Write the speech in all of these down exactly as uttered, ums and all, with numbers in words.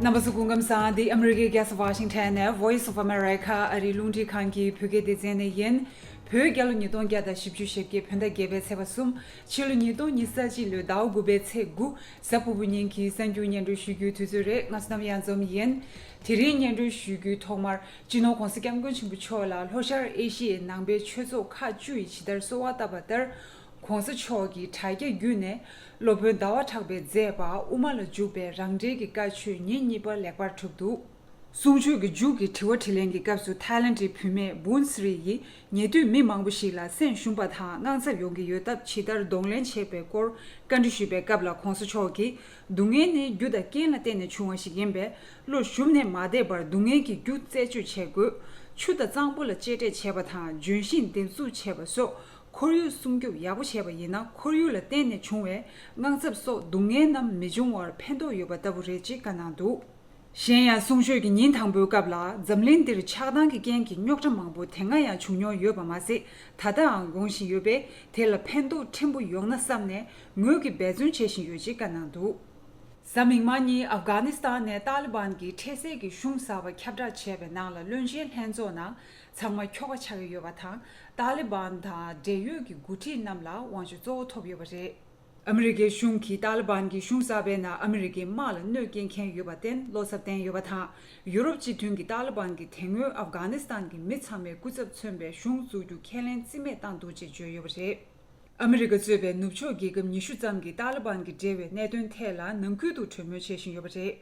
རྣམ་པ་ཚོ་སྐུ་ཁམས་བཟང་། འདི་ཨ་མི་རི་ཀའི་རྒྱལ་ས་ཝ་ཤིང་ཊོན་ནས་Voice of America ཨ་རིའི་རླུང་འཕྲིན་ཁང་གི་བོད་སྐད་སྡེ་ཚན་ནས་ཡིན། བོད་རྒྱལ་ལོ་ཉིས་སྟོང་བརྒྱ་དང་བཞི་བཅུ་ཞེ་བརྒྱད་བོད་ཟླ་བརྒྱད་པའི་ཚེས་པ་གསུམ། ཕྱི་ལོ་ཉིས་སྟོང་ཉི་ཤུ་རྩ་གཅིག་ལོའི་ཟླ་བ་དགུ་པའི་ཚེས་དགུ། གཟའ་ཕུར་བུ་ཉིན་གྱི་གསར་འགྱུར་སྙན་སྒྲོན་ཞུ་རྒྱུའི་དུས་ཚོད་རེད། ང་བསོད་ནམས་གཡང་འཛོམས་ཡིན། དེ་རིང་སྙན་སྒྲོན་ཞུ་རྒྱུའི་ཐོག་མར། སྤྱི་ནོར་༧གོང་ས་༧སྐྱབས་མགོན་ཆེན་པོ་མཆོག་ལ་ལྷོ་ཤར་ཨེ་ཤི་ཡའི་ནང་པའི་ཆོས་ཚོགས་ཁག་བཅུ་ཡིས་ཇི་ལྟར་གསོལ་བ་བཏབ་པ་ལྟར། ༸གོང་ས་མཆོག་གིས་དྲ་རྒྱ་བརྒྱུད་ནས་སློབ་དཔོན་ཟླ་བ་གྲགས་པས་མཛད་པ་དབུ་མ་ལ་འཇུག་པའི་རང་འགྲེལ་གྱི་བཀའ་ཆོས་ཉིན་གཉིས་པ་ལེགས་པར་གྲུབ་འདུག། གསུང་ཆོས་ཀྱི་མཇུག་གི་དྲི་བ་དྲིས་ལན་གྱི་སྐབས་སུ་ཐའི་ལན་ཌིའི་བུད་མེད་བུན་སི་རི་ཡིས་ཉེ་དུས་མི་མང་པོ་ཞིག་ལ་སེམས་ཞུམ་པ་དང་དངངས་འཚབ་ཡོང་གི་ཡོད་སྟབས་ཇི་ལྟར་གདོང་ལེན་བྱེད་པའི་སྐོར་བཀའ་འདྲི་ཞུས་པའི་སྐབས་ལ་༸གོང་ས་མཆོག་གིས། སྡུག་བསྔལ་ནི་རྒྱུ་དང་རྐྱེན་ལ་བརྟེན་ནས་བྱུང་བ་ཞིག་ཡིན་པས། བློ་ཞུམ་ནས་མ་བསྡད་པར་སྡུག་བསྔལ་གྱི་རྒྱུ་རྩད་གཅོད་བྱེད་དགོས། ཆུ་དང་གཙང་པོ་ལ་གཅེས་སྤྲས་བྱས་པ་དང་ལྗོན་ཤིང་འདེབས་འཛུགས་བྱས་པ་སོགས་ཁོར་ཡུག་སྲུང་སྐྱོབ་ཡག་པོ་བྱས་པ་ཡིན་ན། ཁོར་ཡུག་ལ་བརྟེན་ནས་བྱུང་བའི་དངངས་འཚབ་སོགས་སྡུག་བསྔལ་རྣམས་མི་འབྱུང་བར་ཕན་ཐོགས་ཡོད་པ་ལྟ་བུ་རེད་ཅེས་བཀའ་གནང་འདུག། གཞན་ཡང་གསུང་ཆོས་ཀྱི་ཉིན་དང་པོའི་སྐབས་ལ། འཛམ་གླིང་འདིར་ཆགས་སྡང་གི་རྐྱེན་གྱིས་རྙོག་དྲ་མང་པོ་དེ་སྔ་ཡང་བྱུང་མྱོང་ཡོད་པ་མ་ཟད། ད་ལྟའང་ཡོང་བཞིན་ཡོད་པས། དེ་ལ་ཕན་ཐོགས་ཕྲན་བུ་ཡོང་ན་བསམ་ནས་ངོས་ཀྱིས་འབད་བརྩོན་བྱེད་བཞིན་ཡོད་ཅེས་བཀའ་གནང་འདུག། གཟའ་མིག་དམར་ཉིན་ཨབ་གྷ་ནི་སི་ཐན་ནས་ཏཱ་ལི་བན་གྱིས་འཕྲལ་སེལ་གྱི་གཞུང་གསར་པ་ཁྱབ་བསྒྲགས་བྱས་པའི་ནང་ལ། བློན་ཆེན་ལྷན་ཚོགས་ནང་ཚང་མ་ཁྱོ་ག་ཆགས་ཀྱི་ཡོད་པ་དང་། ཏཱ་ལི་བན་དང་འབྲེལ་ཡོད་ཀྱི་འགོ་ཁྲིད་རྣམས་ལ་དབང་ཆ་གཙོ་བོ་ཐོབ་ཡོད་པ་རེད། ཨ་མི་རི་ཀའི་གཞུང་གིས་ཏཱ་ལི་བན་གྱི་གཞུང་གསར་པའི་ནང་ཨ་མི་རི་ཀའི་དམག་ལ་གནོད་སྐྱེལ་མཁན་ཡོད་པར་བརྟེན་བློ་འཚབ་བསྟན་ཡོད་པ་དང་། ཡུ་རོབ་སྤྱི་མཐུན་གྱིས་ཏཱ་ལི་བན་གྱིས་དེ་སྔོན་ཨབ་གྷ་ནི་སི་ཐན་གྱི་མི་ཚང་མའི་སྐུ་ཚབ་མཚོན་པའི་གཞུང་བཙུགས་རྒྱུ་ཁས་ལེན་རྩིས་མེད་བཏང་འདུག་ཅེས་བརྗོད་ཡོད་པ་རེད། ཨ་མི་རི་ཀ་གཙོས་པའི་ནུབ་ཕྱོགས་རྒྱལ་ཁབ་ཉི་ཤུ་ཙམ་གྱིས་ཏཱ་ལི་བན་གྱི་འབྲེལ་བའི་གནད་དོན་ཐད་ལ་ནང་ཁུལ་དུ་གྲོས་མོལ་བྱེད་བཞིན་ཡོད་པ་རེད།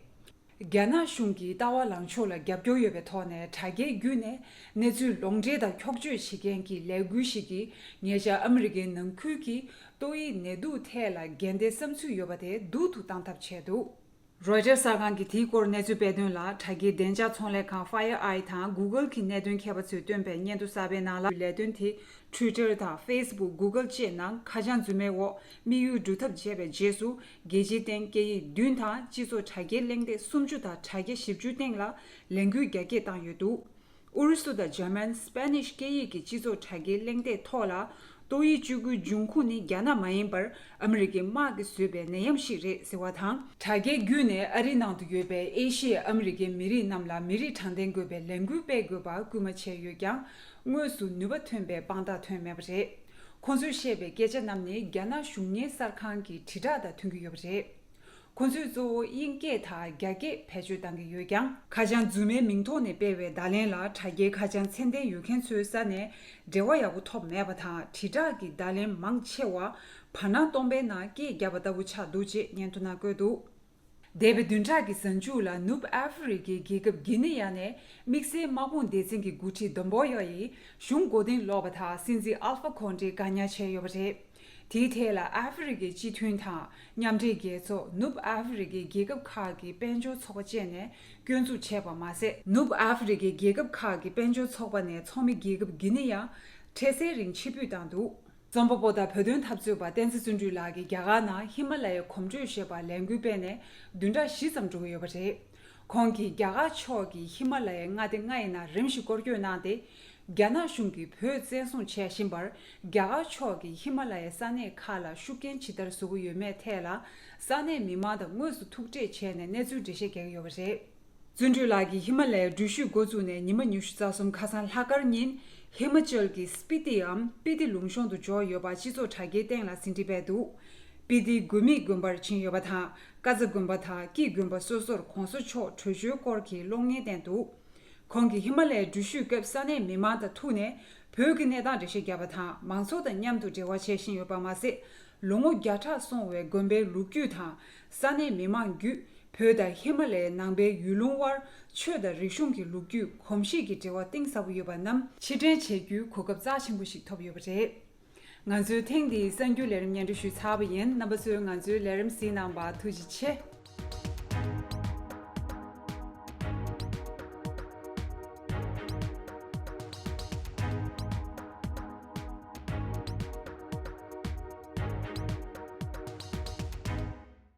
རྒྱ་ནག་གཞུང་གིས་ལྟ་བ་ལངས་ཕྱོགས་ལ་རྒྱབ་སྐྱོར་ཡོད་པའི་ཐོག་ནས་དྲ་རྒྱའི་བརྒྱུད་ནས་གནས་ཚུལ་ལོག་འགྲེལ་དང་འཁྱོག་བརྗོད་བྱེད་མཁན་གྱི་ལས་འགུལ་ཞིག་གིས་ཉེ་ཆར་ཨ་མི་རི་ཀའི་ནང་ཁུལ་གྱི་ཏོག་དབྱིབས་ནད་དུག་ཐད་ལ་འགལ་ཟླའི་བསམ་ཚུལ་ཡོད་པ་དེ་སྡུག་ཏུ་བཏང་ཐབས་བྱས་འདུག། རོའི་ཊར་གསར་ཁང་གིས་དེའི་སྐོར་གནས་ཚུལ་སྤེལ་དོན་ལ། དྲ་རྒྱའི་བདེ་འཇགས་ཚོང་ལས་ཁང་Fire Eye དང་Google གྱི་གནད་དོན་མཁས་པ་ཚོས་བཏོན་པའི་སྙན་ཐོ་གསར་པའི་ནང་ལ། ལས་དོན་དེ་Twitter དང་Facebook། Google བཅས་ནང་ཁ་བྱང་རྫུན་མའི་འོག་དམིགས་ཡུལ་སྒྲུབ་ཐབས་བྱས་པའི་རྗེས་སུ། རྒྱལ་སྤྱིའི་སྟེང་སྐད་ཡིག་བདུན་དང་སྤྱི་ཚོགས་དྲ་རྒྱའི་གླེང་སྟེགས་སུམ་ཅུ་དང་དྲ་རྒྱ་བཞི་བཅུའི་སྟེང་ལ་ལས་འགུལ་རྒྱ་སྐྱེད་བཏང་ཡོད་འདུག། ཨུ་རུ་སུ་དང་འཇར་མན། སྤེ་ནིཤ་སྐད་ཡིག་གི་སྤྱི་ཚོགས་དྲ་རྒྱའི་གླེང་སྟེགས་ཐོག་ལ། ཏོག་དབྱིབས་བཅུ་དགུའི་འབྱུང་ཁུངས་ནི་རྒྱ་ནག་མ་ཡིན་པར་ཨ་མི་རི་ཀའི་དམག་གིས་བཟོས་པའི་ནད་ཡམས་ཤིག་རེད་ཟེར་བ་དང་། དྲ་རྒྱའི་བརྒྱུད་ནས་ཨ་རིའི་ནང་དུ་ཡོད་པའི་ཨེ་ཤི་ཡའི་ཨ་མི་རི་ཀའི་མི་རིགས་རྣམས་ལ་མི་རིགས་དྲང་བདེན་དགོས་པའི་ལས་འགུལ་སྤེལ་དགོས་པར་སྐུལ་མ་བྱས་ཡོད་ཀྱང་། དངོས་སུ་ནུས་པ་ཐོན་པའི་དཔང་རྟགས་ཐོན་མེད་པ་རེད། ཁོང་ཚོས་བཤད་པའི་སྐད་ཆ་རྣམས་ནི་རྒྱ་ནག་གཞུང་གཉེར་གསར་ཁང་གི་དྲིལ་བསྒྲགས་དང་མཐུན་གྱི་ཡོད་པ་རེད། ཁོ་ཚོས་གཙོ་བོ་དབྱིན་སྐད་དང་རྒྱ་སྐད་བེད་སྤྱོད་གཏང་གི་ཡོད་ཀྱང་། ཁ་བྱང་རྫུན་མའི་མིང་ཐོག་ནས་སྤེལ་བའི་བརྡ་ལན་ལ་དྲ་རྒྱའི་ཁ་བྱང་ཚད་ལྡན་ཡོད་མཁན་ཚོའི་ས་ནས་འབྲེལ་བ་ཡག་པོ་ཐོབ་མེད་པ་དང་། དྲིལ་བསྒྲགས་ཀྱི་བརྡ་ལན་མང་ཆེ་བ་བར་སྣང་སྟོང་པའི་ནང་སྐད་བརྒྱབ་པ་ལྟ་བུ་ཆགས་འདུག་ཅེས་སྙན་ཐོ་ནང་བཀོད་འདུག། འདས་པའི་བདུན་ཕྲག་གི་གཟའ་མཇུག་ལ་ནུབ་ཨ་ཧྥེ་རི་ཁའི་རྒྱལ་ཁབ་གྷི་ནི་ཡ་ནས་དམིགས་བསལ་དམག་དཔུང་སྡེ་ཚན་གྱི་འགོ་ཁྲིད་དོན་པོ་ཡོ་ཡིས་གཞུང་མགོ་རྟིང་སློག་པ་དང་སྲིད་འཛིན་ཨལ་ཧྥ་ཁོང་ཏྲེ་བཀག་ཉར་བྱས་ཡོད་པ་རེད། དེའི་ཐད་ལ་ཨ་ཧྥེ་རི་ཁའི་སྤྱི་མཐུན་དང་མཉམ་འབྲེལ་རྒྱལ་ཚོགས། ནུབ་ཨ་ཧྥེ་རི་ཁའི་རྒྱལ་ཁབ་ཁག་གི་དཔལ་འབྱོར་ཚོགས་པ་བཅས་ནས་སྐྱོན་འཛུགས་བྱས་པ་མ་ཟད། ནུབ་ཨ་ཧྥེ་རི་ཁའི་རྒྱལ་ཁབ་ཁག་གི་དཔལ་འབྱོར་ཚོགས་པ་ནས་ཚོགས་མི་རྒྱལ་ཁབ་གྷི་ནི་ཡར་འཕྲལ་སེལ་རིང་ཕྱིར་འབུད་བཏང་འདུག། རྩོམ་པ་པོ་དང་བོད་དོན་འཐབ་རྩོད་པ་བསྟན་འཛིན་བརྩོན་འགྲུས་ལགས་ཀྱིས་རྒྱ་གར་ནང་ཧི་མ་ལ་ཡའི་གོམ་བགྲོད་ཞེས་པར་ལས་འགུལ་སྤེལ་ནས་བདུན་ཕྲག་བཞི་ཙམ་འགྲོ་གི་ཡོད་པ་རེད། ཁོང་གིས་རྒྱ་གར་ཕྱོགས་ཀྱི་ཧི་མ་ལ་ཡའི་མངའ་སྡེ་ལྔ་ཡི་ནང་རིམ་བཞིན་སྐོར་སྐྱོད་གནང་སྟེ། རྒྱ་ནག་གཞུང་གིས་བོད་བཙན་བཟུང་བྱས་བཞིན་པར། རྒྱ་གར་ཕྱོགས་ཀྱི་ཧི་མ་ལ་ཡའི་ས་གནས་ཁག་ལ་ཤུགས་རྐྱེན་ཇི་ལྟར་བཟོ་གི་ཡོད་མེད་ཐད་ལ། ས་གནས་མི་མང་དང་དངོས་སུ་ཐུག་འཕྲད་བྱས་ནས་གནས་ཚུལ་འགྲེལ་བཤད་རྒྱག་གི་ཡོད་པ་རེད། བརྩོན་འགྲུས་ལགས་ཀྱིས་ཧི་མ་ལ་ཡའི་འགྲུལ་བཞུད་འགོ་བཙུགས་ནས་ཉི་མ་ཉི་ཤུ་རྩ་གསུམ་ཁ་སང་ལྷག་དཀར་ཉིན་ཧི་མ་ཅལ་གྱི་སྤི་ཏིའམ་སྤི་ཏི་ལུང་གཤོང་དུ་འབྱོར་ཡོད་པ་སྤྱི་ཚོགས་དྲ་རྒྱའི་སྟེང་ལ་ཟིན་བྲིས་སྤེལ་འདུག། སྤི་ཏིའི་དགོན་མིག་དགོན་པར་ཕྱིན་ཡོད་པ་དང་། ཀ་ཛ་དགོན་པ་དང་ཀི་དགོན་པ་སོ་སོར་༸གོང་ས་མཆོག་བྲོས་བྱོལ་སྐོར་གྱི་གློག་བརྙན་བསྟན་འདུག། ཁོང་གིས་ཧི་མ་ལ་ཡའི་འགྲུལ་བཞུད་སྐབས་ས་གནས་མི་མང་དང་ཐུག་ནས་བོད་ཀྱི་གནས་སྟངས་འགྲེལ་བཤད་བརྒྱབ་པ་དང་། མང་ཚོགས་དང་མཉམ་དུ་འབྲེལ་བ་བྱེད་བཞིན་ཡོད་པ་མ་ཟད། ལོ་ངོ་བརྒྱ་ཕྲག་སོང་བའི་དགོན་པའི་ལོ་རྒྱུས་དང་། ས་གནས་མི་མང་བརྒྱུད་བོད་དང་ཧི་མ་ལ་ཡའི་ནང་པའི་ཡུལ་ལུང་དབར་ཆོས་དང་རིག་གཞུང་གི་ལོ་རྒྱུས། གོམས་གཤིས་ཀྱི་འབྲེལ་བ་གཏིང་ཟབ་པོ་ཡོད་པ་རྣམས་ཕྱིར་དྲན་བྱེད་རྒྱུའི་གོ་སྐབས་རྩ་ཆེན་པོ་ཞིག་ཐོབ་ཡོད་པ་རེད། ང་ཚོས་ཐེངས་འདིའི་གསར་འགྱུར་ལས་རིམ་སྙན་སྒྲོན་ཞུས་ཚར་བ་ཡིན། རྣམ་པ་ཚོས་ང་ཚོའི་ལས་རིམ་གཟིགས་གནང་བར་ཐུགས་རྗེ་ཆེ།